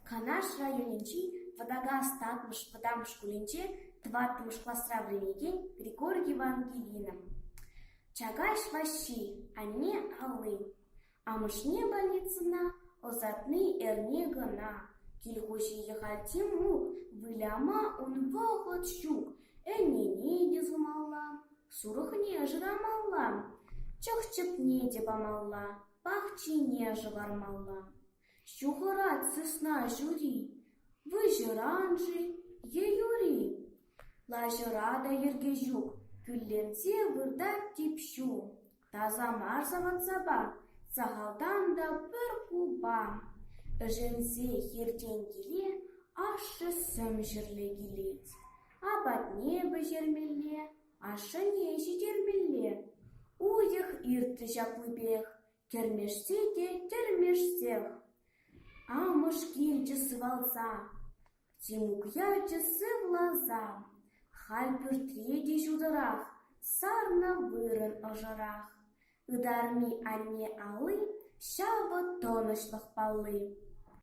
Канаш районӗнчи Вӑтакас Татмӑш вӑтам шкулӗнче тӑваттӑмӗш класра вӗренекен Григорьева Ангелина. Чакаҫ Ваҫҫи, анне алли. Амӑшне больницӑна ӑсатни эрне кӑна. Кил хуҫийӗ халь Тимук, выляма ун вӑхӑт ҫук. Ӗнене те сумалла, сурӑхне шырамалла, чӑх-чӗпне те памалла, пахчине шӑвармалла. Ҫухӑрать сысна ҫури, выҫӑран-ши е юри? Лаҫӑра та йӗрке ҫук, кӳлленсе выртать тип ҫу. Таса мар савӑт-сапа, сахалтан та пӗр купа. Ӗшенсе хиртен киле ашшӗ сӗм ҫӗрле килет. Апатне пӗҫермелле, ашшӗне ҫитермелле. Уйӑх иртрӗ ҫаплипех, Тӗрмешсе те тӗрмешсех. Амӑш килчӗ сывалса, Тимук ячӗ сывласа. Халь пӳртре те ҫутӑрах, сарнӑ вырӑн ӑшӑрах. Ытарми анне алли ҫавӑ тӑнӑҫлӑх палли.